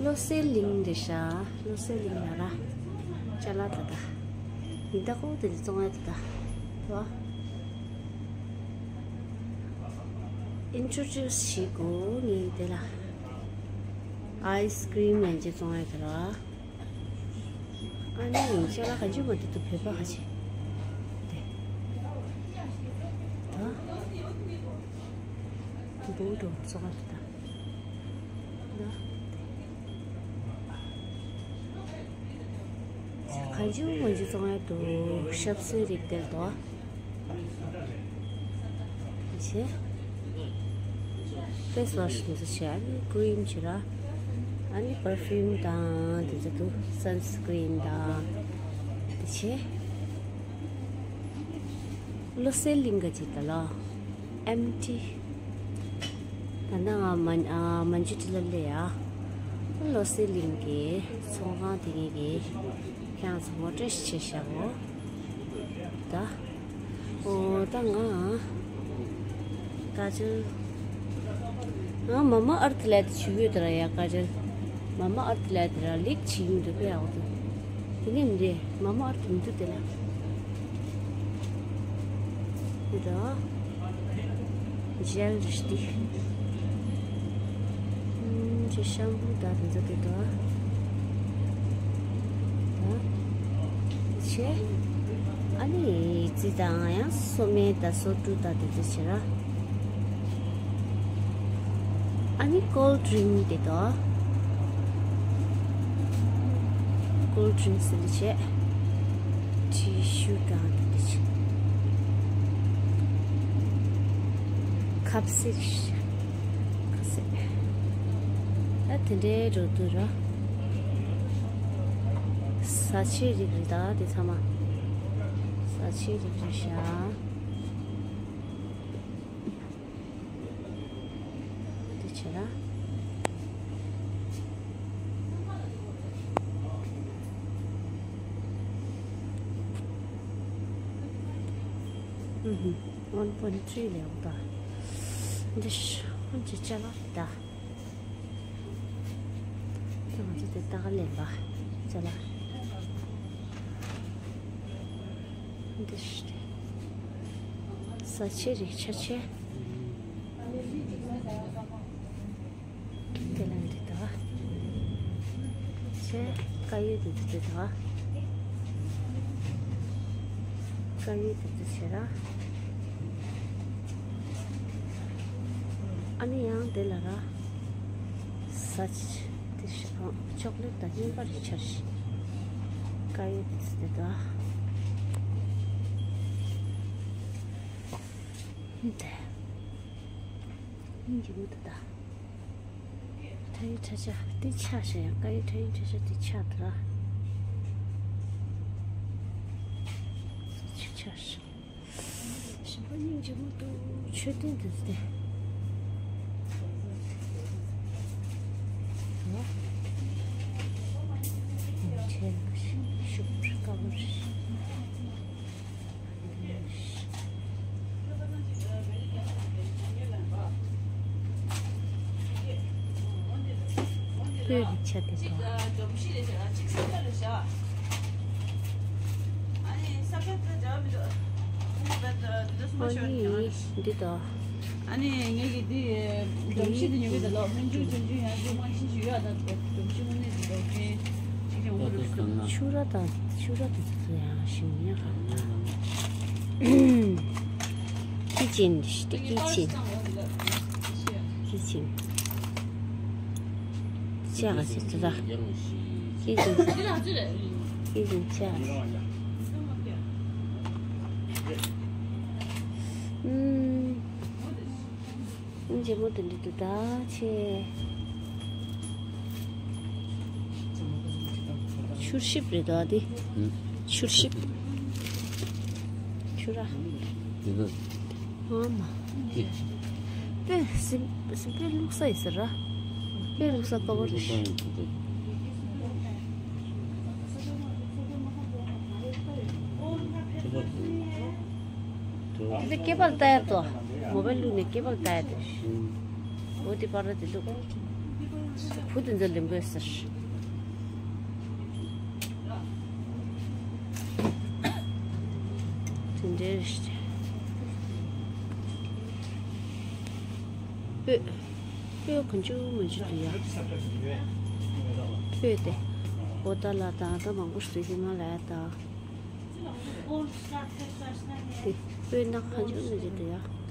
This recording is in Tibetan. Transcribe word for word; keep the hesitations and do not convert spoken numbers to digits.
བློ་གསལ་གླིང་རེད་ཤག་བློ་གསལ་གླིང་ལ་ར། ཅ་ལག་ད་ད། ཉིན་ད་ཀོ་དེ་འདྲ་བཙོང་ཡ་ད་ད། ལོ། ཨིན་ཊྲོ་ཌུས་བྱེད་དགོས་ངས་དེ་ལ། ཨའི་སི་ཀྲིམ་ཡང་ཅིག་བཙོང་ཡ་ད་ར། ཨ་ནི་ཅ་ལག་ག་ཅི་མ་འདུག་ཏུ་བོད་པ་ག་ཅི། དེ། ད། འདུག་འགྲོ་བཙོང་ཡ་ད་ད། གང་བྱུང་མང་བྱུང་བཙོང་ཡ་འདུག་ཞབས་སོའི་རིགས་དེར་དོ། བྱས། ཕེ་སི་ཝ་ཤི་མི་ཚོ་བྱས། ཨ་ནི་ཀྲིམ་བྱས་ར། ཨ་ནི་པར་ཕིའུམ་དང་དེ་ཚོ་འདུག་སན་སི་ཀྲིན་དང་། དེ་བྱས། བློ་གསལ་གླིང་ག་ཅིག་ད་ལོ། ཨེམ་ཊི། ད་ནང་ང་མ་ཨ་མན་ཇུ་ཊི་ལ་སླེབས་ཡ། བློ་གསལ་གླིང་གི་ཚོང་ཁང་དེ་ངེད་ཀྱིས་ཁྱེད་རང་ཚོ་ངོ་སྤྲོད་ཞིག་བྱས་བཞག་གོ། ད། ཨོ་ད་ང་། ཀ་ཇལ། ང་མ་མ་ཨར་ཐི་ལ་དེ་བྱུག་ཡོད་ད་ར་ཡ་ཀ་ཇལ། མ་མ་ཨར་ཐི་ལ་དེ་ར་ལིག་བྱེད་ཀྱི་འདུག་པས་ཨོ་དེ། དེ་ནས་མི་རེད། མ་མ་ཨར་ཐི་མི་འདུག་དེ་ལ། འདི་ད། ཇེལ་རེད་དེ། ཨུམ། ཅེ་ཤམ་པུ་ད་དེ་ཚོ་དེ་ད། ད། དེ་བྱས། ཨ་ནི་རྫི་དང་ཡང་སོ་སྨན་ད་སོ་བཀྲུ་ད་དེ་ཚོ་བྱེད་ར། ཨ་ནི་ཀོལ་ཌི་རིང་དེ་དོ། ཀོལ་ཌི་རིང་ཟེར་ལེ་བྱས། ཊི་ཤུ་དང་དེ་བྱས། ཁབ་སིལ། ཁབ་སིལ། ད་དེ་འདྲའི་འགྲོ་དུས་ར། བཟའ་ཆས་རིགས་རེད་ད་དེ་ཚང་མ། བཟའ་ཆས་རིགས་རེད་ཤག་དེ་བྱས་ན། ཨུ་ཧུམ། ཝན་པོ་ཡིན་ཊི་ཐི་རི་ལས་འོང་ད། འདི་ཧོན་གྱི་ཅ་ལག་ད། ད་ང་ཚོ་དེ་ལྟ་ག་ལེན་པ། ཅ་ལག་འདི་ཧྲི། ས་ཆེ་རིགས་ཆ་ཆེ། དེ་ལ་འདི་ད། ཆེ། དཀར་ཡོལ་འདི་འདི་ད། དཀར་ཡོལ་འདི་འདི་བྱེད་ར། ཨ་ནི་ཡང་དེ་ལ་ར། ཟ་ཆ་དེ་ཞིག་དང་ཅོག་ལེ་ཊི་དང་རྙིང་པ་རེ་ཆར་ཞིག་དཀར་ཡོལ་དེ་ཚོ་དེ་དང་། དེ། སྙིང་རྗེ་མོ་དེ་དང་། ཁྲ་ཡི་ཁྲ་ཆ་དེ་ཆག་ཤ་ཡང་དཀར་ཡི་ཁྲ་ཡི་ཁྲ་ཆ་དེ་ཆག་དེ་ར། ཆག་ཤ། ཞིམ་པོ་སྙིང་རྗེ་མོ་འདུག་མཆོད་རྟེན་འདི་ཚོ་དེ། ཁྲལ་ཤུགས་དཀའ་བོ་རེད། སྤོས་ཀྱི་ཆ་དེ་དང་། ཨ་ནི་འདི་དང་། ཨ་ནི་ངེད་ཀྱི་འདི་སྒྲོམ་གཞི་འདི་ཉོ་གི་ད་ལོ། སྨན་ཆུ་ཆུང་ཆུང་ཡང་ཞུ་མང་ཤིང་ཞུ་ཡག་ད་སྒྲོམ་གཞི་དངོས་གནས་ཀྱི་འདྲ་བོ་ཅན་ཅིག་ཡོང་གི་རེད་ཤག་ཆུ་ར་དང་ཆུ་ར་དེ་ཚོ་ཡང་ཞིམ་ཉག་ག་ད། ཀི་ཅན་ཞིག་ཏུ་ཀི་ཅན། ཀི་ཅན། ཅག་ཅིག་ཏུ་ད། ཀི་ཅན། ཀི་ཅན་ཅག་ཨུམ། ཨུམ། ཇེ་མོ་དེ་འདྲ་དུ་ད་ཆེ། ཆུར་ཤིབ་རེད་དོ་དེ། ཨུམ། ཆུར་ཤིབ། ཆུ་ར། དེ་ད། ཨ་མ། དེ། དེ་སིམ་སིམ་པའི་ལུག་ས་ཡི་ཟེར་ར། དཔེ་ལུག་ས་དཀའ་བོ་རེད། དེ་ཚོ་སྐེད་པར་ལྟ་ཡ་དོ། མོ་བའི་ལུག་ནས་སྐེད་པར་ལྟ་ཡ་དེ། འོ་དེ་པར་དེ་འདུག་བུ་དེ་ཚོ་ལེན་དགོས་ཟེར། དེ་འདྲའི་རེད། སྤོས། སྤོས་གང་བྱུང་མང་བྱུང་འདུག་ཡ། སྤོས་དེ། ཨོ་ད་ལ་དང་ད་མང་པོ་ཞིག་འདུག་གི་མ་ལ་ཡ་ད། དེ་སྤོས་ནག་གང་བྱུང་མང་བྱུང་འདུག་ཡ།